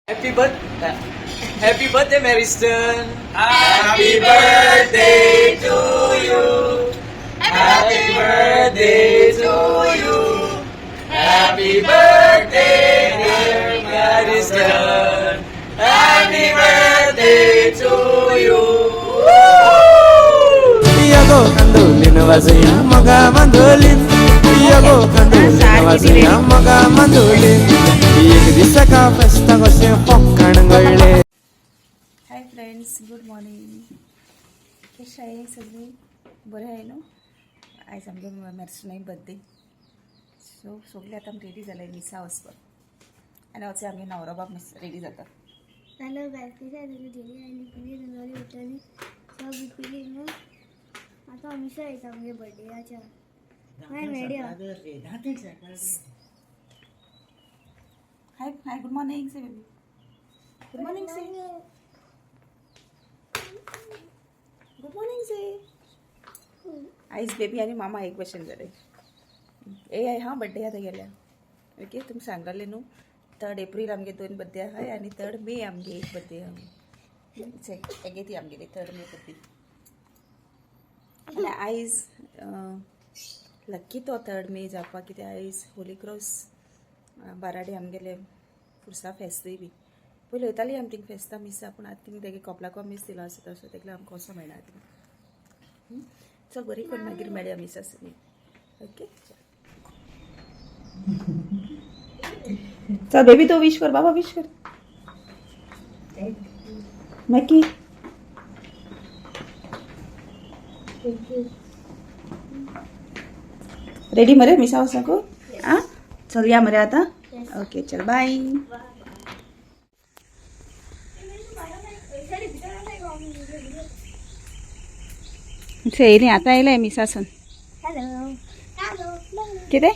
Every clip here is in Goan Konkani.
Happy birthday, Happy birthday, Mariston. Happy birthday to you. Happy birthday to you. Happy birthday, dear Mariston. Happy birthday to you. यगो कंदोलीन वाजया मगा मंदोलीन, यगो कंदोलीन वाजया मगा मंदोलीन. एक दीस एका फेस्ताक अशें फकाण घडलें. Hi friends, good morning. कशें आहे सगळीं? बरें आहे न्हू? आयज आमगे मॅरिस्टनाय बर्थडे. सो सगळीं आतां रेडी जाले मिसा वचपाक आनी वचून आमगे न्हवरो बाब रेडी जाता. हॅलो गायस, गेली आनी पिली नवरी उठली, सगळी पिली न्हू. आतां मिसा येता आमगे बर्थडेच्या. मागीर मेळया. Hi hi, good morning say baby. Good morning say. Good morning say. आयज बेबी आनी मामा एक भशेन जाले. ए हां, बड्डे आतां गेल्या. ओके, तुमी सांगलें न्हू, 3 एप्रील आमगे दोन बड्डे आहाय आनी 3 मे आमगे एक बड्डे आहा. हेगे ती आमगेली 3 मे बड्डे. आनी आयज लक्की तो 3 मे जावपाक, कित्याक आयज होली क्रॉस बाराडे आमगेले पुरसा फेस्तूय बी. पयलीं वयताली आमी थिंग फेस्ता मिसा, पूण आतां थिंग तेगे कपलाको मीस दिलो आसा तसो, तेका आमकां वचों मेळना थिंग. चल, बरी करून मागीर मेळया मिसा. ओके, चल बेबी, तो विश कर. बाबा, विश कर. मॅकी. रेडी मरे मिसा वचपाकू? आ, चल या मरे आता. ओके, चल, बाय. येयली आतां, येयले मिसासून. Hello hello. कितें?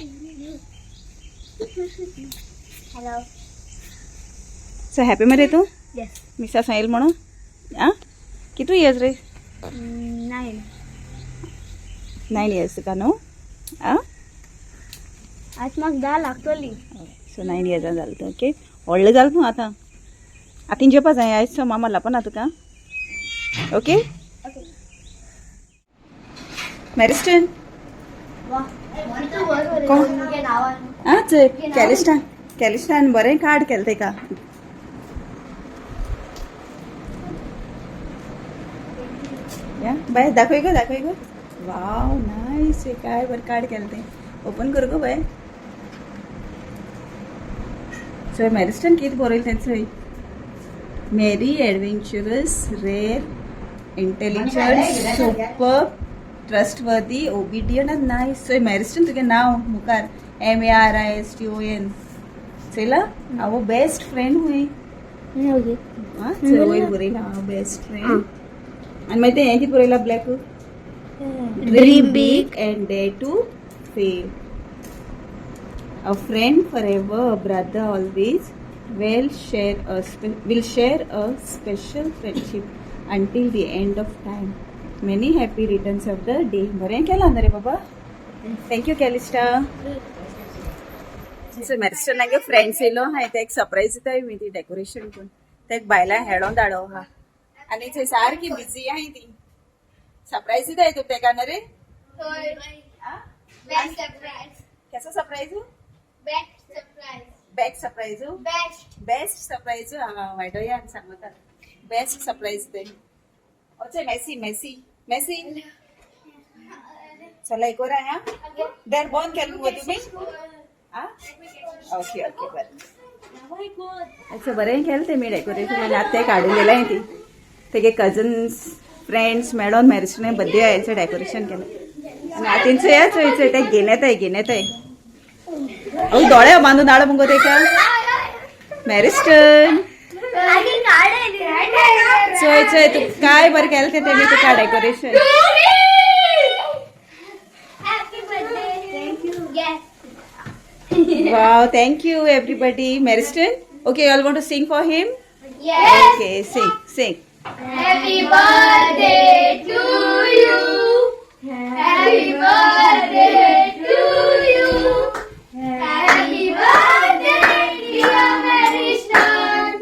हॅलो. सो हॅपी मरे तूं? येस. मिसा येयल म्हणून? आ, कितू इयर्स रे? 9. 9 इयर्स तुका न्हू? आ. आज म्हाका 10 लागतली. सो 9 इयर्सान जालें तूं. ओके, व्हडलें जालें तूं आतां. आतां जेवपा जाय आयज. सो मामा लापना तुका. ओके मॅरिस्टन. वा, कितू बरो रे. कोण? तुगे नांवान. आं, चल, कॅलिस्टान, कॅलिस्टान बरें कार्ड केलें तेका. या बाय, दाखय गो, दाखय गो. वाव, नायस. हे काय बरें कार्ड केलें तें. ओपन कर गो बाय. चोय मॅरिस्टन, कितें बरयलें तें चोय. Merry adventurous, rare, intelligent, super, trustworthy, obedient आनी नायस. चोय मॅरिस्टन, तुगे नांव मुखार MARISTON चोयला. हांव बेस्ट फ्रेंड हुंय. ओके. आं, चोय, वयर बरयलां हांव बेस्ट फ्रेंड. आनी मागीर तें हें कितें बरयलां black? Dream big. And dare to fail. A friend forever, a brother always, will share a special friendship until the end of time. Many happy returns of the day. बरें केलां न्हू रे बाबा? Thank you कॅलिस्टा. सो मॅरिस्टनागे फ्रेंड्स येयलो हांवें ते एक सरप्रायज दिताय मी ती डेकोरेशन करून. ते बायलां हेडोन धाडो आहा आनी थंय सारकी बिजी आहाय ती. सरप्रायज दिताय तूं तेका न्हू रे? Best surprise. कसो surprise? Best surprise. Back surprise. Best. Best surprise. वायटो या सांगता बेस्ट सरप्राईज ते. ओचे मेसी, मेसी, मेसी, चला एक वर हा. दार बंद केलं मुगो तुम्ही? आ, ओके ओके, बरें. अच्छा, बरें केलें ते मी डेकोरेशन आनी आतां ते काडून दिलाय ती. तेगे कजन्स फ्रेंड्स मेळोन मॅरिस्टने बड्डे आयचं डेकोरेशन केलें. आनी आतां चोया, चोय चोय, ते घेन येताय, घेन येताय. अहो, दोळे बांदून हाड मुगो तेका मॅरिस्टन. चोय चोय, तू काय बरें केलें तें तेमी तुका decoration. Happy birthday. Thank you. Yes. Wow, thank you everybody. Mariston, okay, you all want to sing for him? Yes. Okay, sing, sing. Happy birthday to you. Happy birthday to you. Happy birthday, dear Mariston.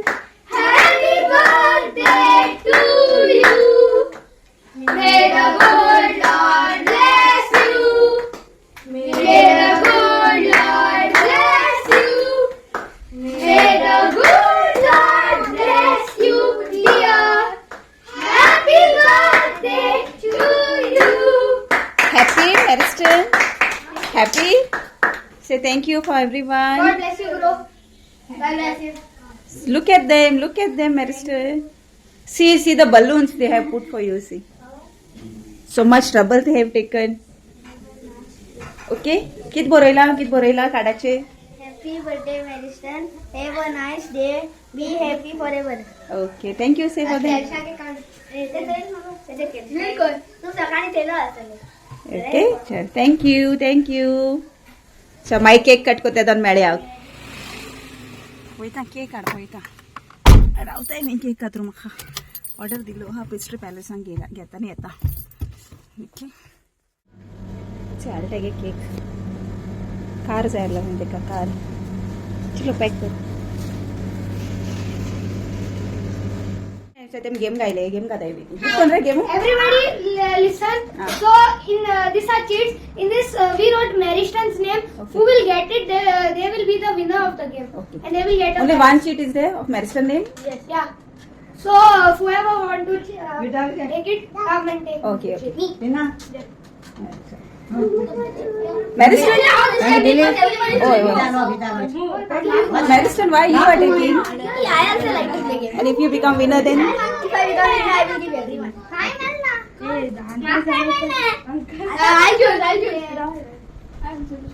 Thank you for everyone. God bless you, bro. God bless you. Look at them, look at them, Maristan. See, see the balloons they have put for you. See, so much trouble they have taken. Okay, कित बरयला कित बरयला कार्डाचे? Happy birthday, Maristan. Have a nice day. Be happy forever. Okay, thank you. Say for them. तू सकाळी केलं असेल. ओके, चल, thank you, thank you. चल, मागीर केक कट करता तेन्ना मेळया. वयता केक हाडपा वयता, रावताय मी केक कातरू. म्हाका ऑर्डर दिलो आहा पेस्ट्री पॅलेसान, घेता घेता आनी येता. ओके, हाडटा गे केक. कार जाय आसलो खंय तेका. कार चलो पॅक कर. तेम गेम गायले, गेम गाताय बी कोण रे game? Everybody listen. Ah. So in these are cheats. In this we wrote Maristan's name. Okay. Who will get it? They will be the winner of the game. Okay. And they will get a Only prize. One sheet is there of Maristan name. Yes. Yeah. So whoever want to take it, come and take. Okay, okay. Me. Maristan? Oh, Oh, Maristan, why you are taking? I also like to play game. And if you become winner, then? If I become winner, I will give everyone. I'll choose. I'll choose.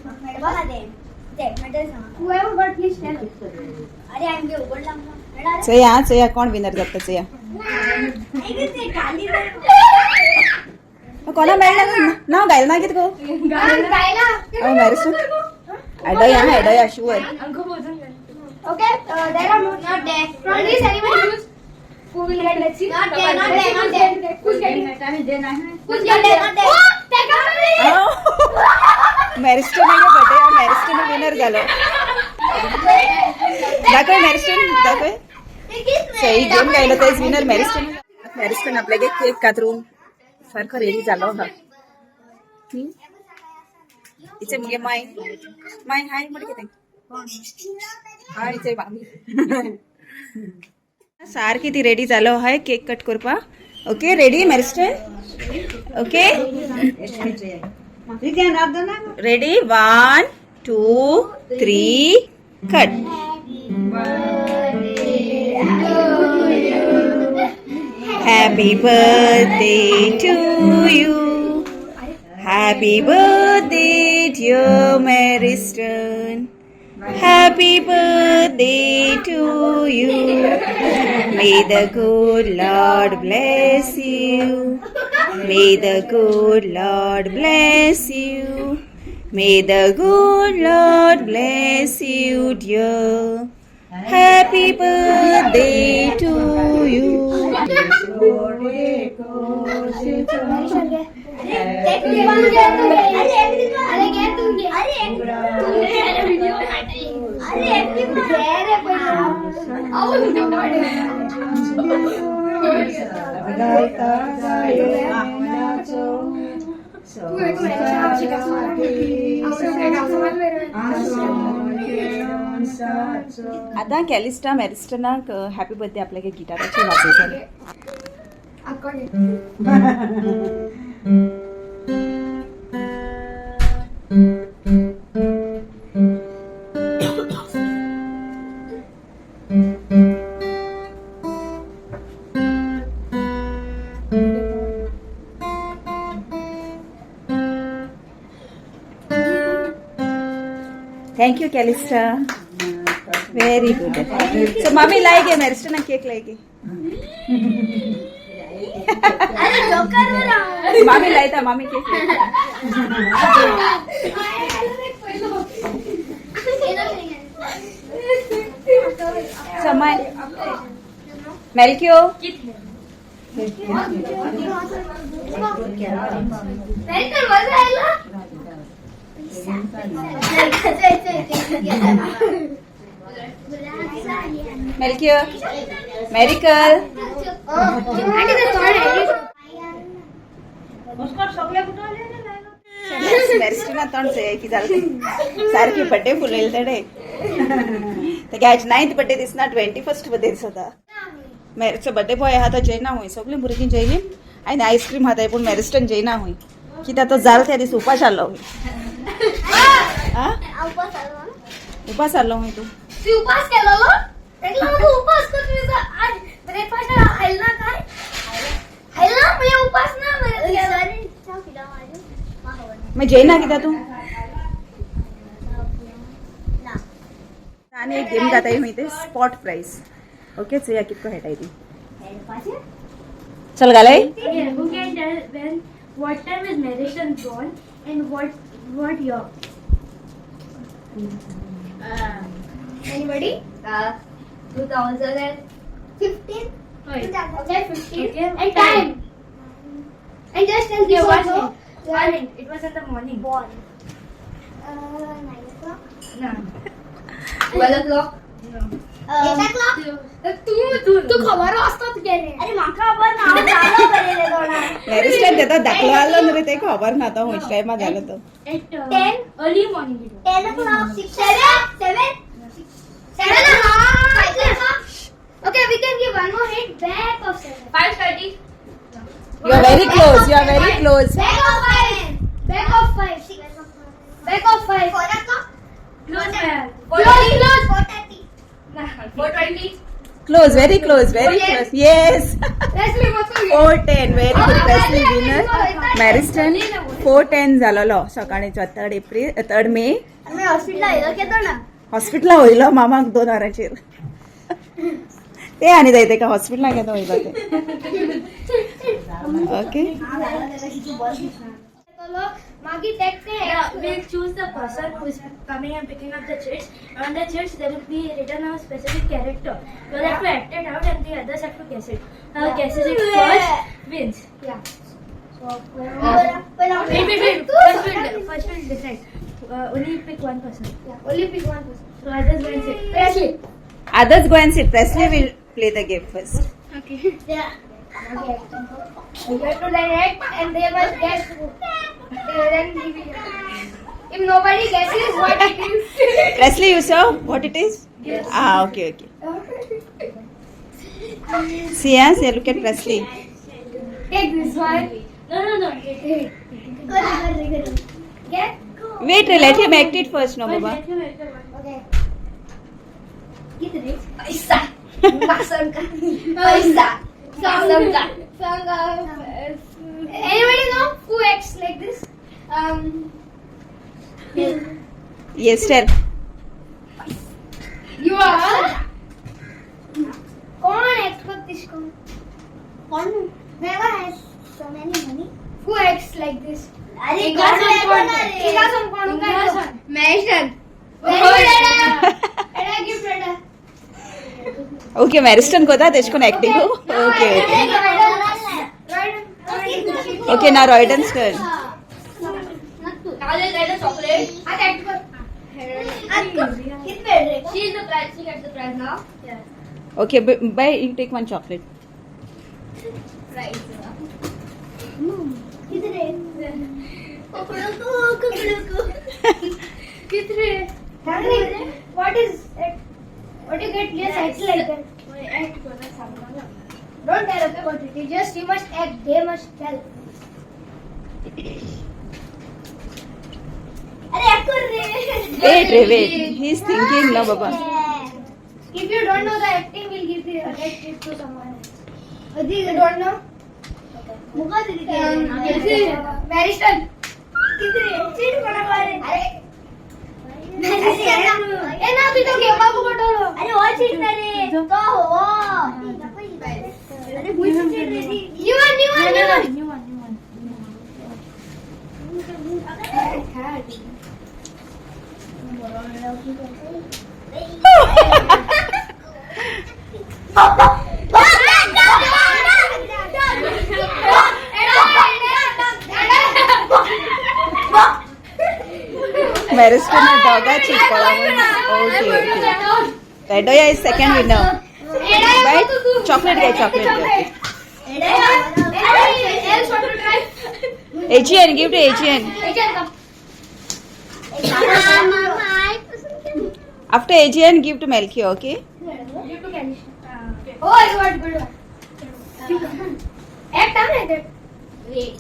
Whoever got, please tell. अरे आमगे उघडला. चया चया, कोण विनर जाता चया. कोणा मेळना नाव गायला ना कितें गो? मॅरिस्टन एडया एडया sure. Okay, there are more. Not there. From this, anybody choose. Who will get? Let's see. Not there. Not there. Not there. Who's getting? Who's getting? Not there. Oh, take out. Mariston birthday, Mariston winner जालो. दाखय मॅरिस्टन, दाखय. सही गेम गायलो तेच विनर मॅरिस्टन. मॅरिस्टन आपल्यागे केक कातरून सारखो रेडी जालो हा. इचे मुगे माय माय हाय म्हण कितें हाय इचे मामी. सारकी ती रेडी जालो हाय केक कट करपाक. Okay, ready Maristan? Okay, ready, 1 2 3 cut. Happy birthday to you. Happy birthday, dear Maristan. Happy birthday to you. May the good Lord bless you. May the good Lord bless you. May the good Lord bless you, dear. Happy birthday to you. अरे घे तू घे. अरे घे रे आतां कॅलिस्टा मॅरिस्टनाक हॅपी बर्थडे आपल्यागे गिटाराचेर वाजयतले. Thank you, Calista. Very good. So, mommy like it, Maristan cake like it. अरे जोकर. मामी लायता, मामी केक लायता. समय मेलक्यो. मजा आयला. मेलक्यो, मेरिकल. मॅरिस्टना तोंड चोया की जालें तें. सारकी बड्डे फुलयले तेणे. तेगे आयज नायन्थ बड्डे दिसना, 21st birthday दिसता. मॅरिचो बड्डे बॉय आहा तो जेयना हुंय. सगळीं भुरगीं जेयलीं आनी आयस्क्रीम खाताय, पूण मॅरिस्टन जेयना हुंय. कित्याक तो जाल त्या दीस उपास आसलो. आ उपास आसलो मागीर तूं. ती उपास केलेलो तेका लागून उपास करता. आज ब्रेकफास्ट खायला ना, काय खायला म्हणजे उपास ना. मागीर जेयना कित्याक तूं? आनी एक गेम जाताय खंय ते स्पॉट प्रायस. ओके, चोया कितको खेळटाय ती. चल घालय. Okay, who can tell when what time is Marishan born and what year? Anybody? 2015. Okay, 15. Okay. And time. And just tell Okay, this one also. minute. One minute. It was in the morning. Born. 9 o'clock. No. 12 o'clock. No. 8 o'clock. तू तू खबर असतो तुगे रे. अरे म्हाका खबर ना, हांव जालो बरयलें तोंडार. मॅरिस्टन तेतो धाकलो आसलो न्हू रे, ते खबर ना तो खंयच्या टायमार जालो तो. At 10? Early morning it was. 10 o'clock. 6, 7, 7, 7 o'clock. 5 o'clock. Okay, we can give one more hint. Back of 7. 5:30. You are very close, you are very close. Back of 5. Back of 5. 6. Back of 5. 4 o'clock. Close by. Close, close. 4:30. Nah, 4:20. Close, very close, very close. Yes. Leslie, what's going 4:10. Very good. Presley winner. Mariston 4:10 जालोलो सकाळी 3 एप्रिल, 3 मे. आमी हॉस्पिटला येयलो केदो ना. हॉस्पिटला वयलो मामाक 2 वरांचेर ते आनी जाय तेका हॉस्पिटला केदो वयलो ते. ओके. मागीर तेक. Yeah, we'll choose the person who is coming and picking up the chits. On the chits, there will be written a specific character. You'll have to act it out, and the others have to guess it. Whoever guesses it first wins. Yeah. So, Wait, wait, wait. First we'll decide. Only pick one person. Yeah, only pick one person. So others go and sit. Presley. Others go and sit. Presley will play the game first. Yeah. Okay. You have to direct and they must guess. Then we will. If nobody guesses what it is. Presley, you saw what it is? Yes. Ah, okay. See, ah, see, look at Presley. Take this one. No. Wait, wait. Get. Wait, let him act it first, no, First, Baba. let him act the one. Okay. कितने? पैसा. पैसा. पैसा. Anybody know who acts like this? Yes, tell. You are. कौन act करते इसको? कौन? Never has so many money. Who acts like this? अरे इंगासन कौन? इंगासन कौन? इंगासन. मैशन. Very good, Ada. Ada, give Ada. Okay, Mariston कोता तेश कोण acting. Okay. Okay, now Royden's turn. Now they'll get the chocolate. She is the prize. She gets the prize now. Yeah. Okay, bye. You take one chocolate. Prize. कितने? कितने? What is it? What you get? Yes, act like that. Act करना सामना ना. Don't tell, okay, what it is. Just you must act. They must tell. अरे act कर रे. Wait, wait, wait. He's thinking, no, Baba. If you don't know the acting, we'll give the right tip to someone else. You don't know? Mariston. अरे ए ना तू तो घेवपाक पडटलो. अरे हो चिट ना रे तो हो. अरे new one, new one, new one. New one, new one. Mariston डॉगा चिटकोला. Okay. Redoya is second winner. Bye. Chocolate घे, chocolate घे. Aegean, give to Aegean. After Aegean, give to Melky, okay? Oh, I got good one. Act on it. Wait.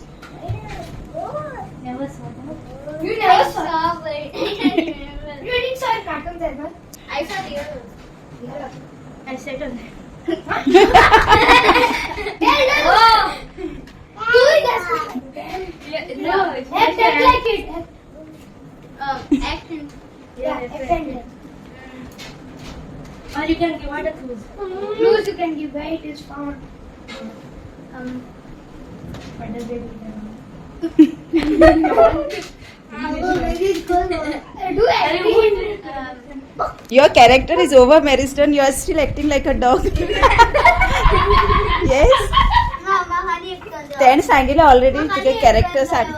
Never saw that. You never saw, but you didn't saw in cartoons as well. I saw the other one. I sat on that. Oh. Do it. Yeah, no, it's Act, act like it. Act, Action. yeah, act like it. Or you can give out a clues. Clues you can give where it is found. What does it mean? Do acting. Your character is over, Mariston. You are still acting like a dog. Yes. तेणे सांगितलं ऑलरेडी तुगे कॅरेक्टर सांग.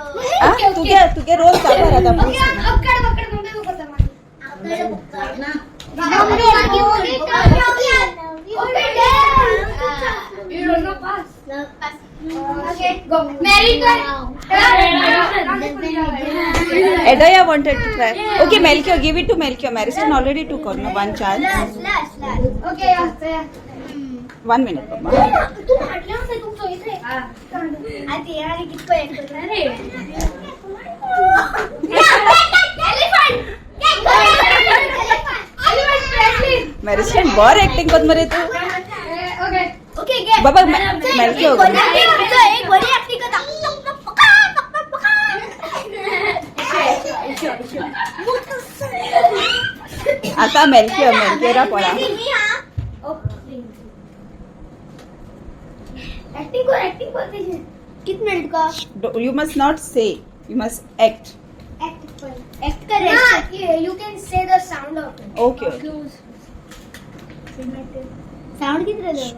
आ, तुगे तुगे रोल काबर आता. Okay, अक्कड बक्कड मुंबई करता. Okay, damn. You don't know pass. Okay, go. Marry Edoya wanted to try. Okay, Melchior, give it to Melchior. Mariston already took on one chance. Okay, yeah. 1 minute, Papa. तू म्हटलं ना तू चोईत रे. अरे Mariston, बर acting कर मरे तू. Okay Okay, get. बाबा Melchior. एक बरी acting करता. आता Melchior, Melchior पळा. एक्टिंग कर, एक्टिंग कर दीजिए. कित मिनट का You must not say. You must act. Act कर. एक्ट कर. ना, you can say the sound of it. Okay. Okay. Clues. Sound किती रे?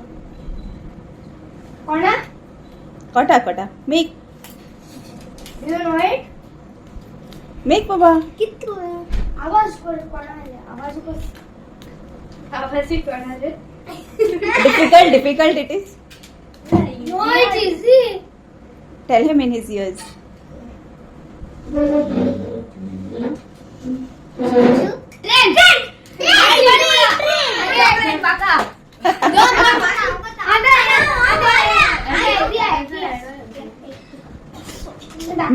कोणा? कटा कटा. Make. Do you know it? Make बाबा. कित आवाज कर कोणा आवाज कर. आवाज ही कोणा रे? Difficult, difficult it is. No, it's easy. Tell him in his ears. Train, train. Train, पाका.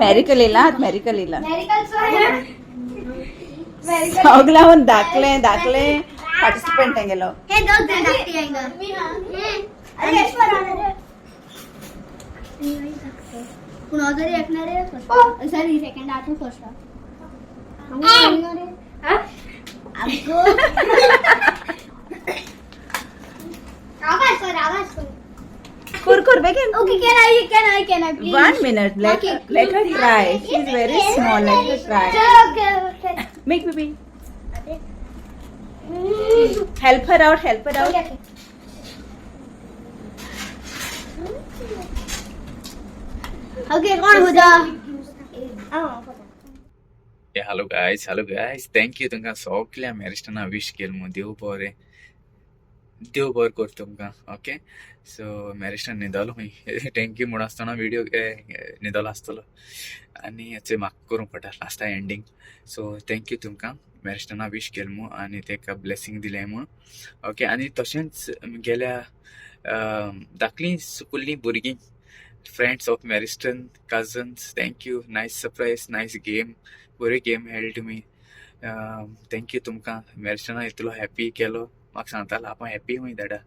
Miracle येला, मेरिकल येला. मेरिकल सगळ्याहून दाखले दाखले पार्टिसिपेंट गेलो. हे दोन जण धाकटी आहे गं. पूण तरी ऐकणार आहे. सॉरी, सेकंड आठव फर्स्ट. आवाज कर, आवाज कर. कुर कुर बेगीन. Okay, can I, can I, can I please? 1 minute. Let her, let her try. She is very small. Let her try. Okay okay. Make baby. Help her out. Help her out. Okay, कोण होता? Hello guys, hello guys, thank you तुमकां सगळ्या मॅरिस्टना विश केल म्हूण. देव बरें, देव बरें कर तुमकां. ओके, सो मॅरिस्टन न्हिदलो खंय. Thank you म्हूण आसतना विडियो न्हिदलो आसतलो आनी चोय म्हाका करूंक पडटा लास्टा एंडींग. सो thank you तुमकां मॅरिस्टना विश केल म्हूण आनी तेका ब्लेसींग दिलें म्हूण. ओके, आनी तशेंच गेल्या धाकलीं सुकुल्लीं भुरगीं, friends of Mariston, cousins, thank you. Nice surprise, nice game, बरी गेम खेळ्ळी तुमी. Thank you तुमकां मॅरिस्टना इतलो हॅपी केलो. म्हाका सांगतालो आपूण हॅपी खंय दादा,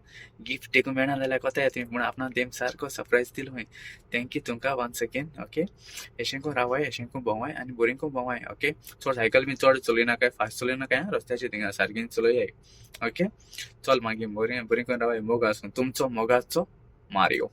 गिफ्ट टेकून मेळना जाल्यार कोता येता पूण आपणाक तेम सारको सरप्रायज दिलो खंय. Thank you तुमकां वन्स अगेन. ओके, एशें करून रावाय, एशें करून भोंवाय आनी बरें करून भोंवाय. ओके, चड सायकल बी चड चलयनाकाय, फास्ट चलयनाकाय रस्त्याचेर, थिंगा सारकें चलयाय. ओके, चल मागीर बरें बरें करून रावाय. मोग आसूं तुमचो मोगाचो मारियो.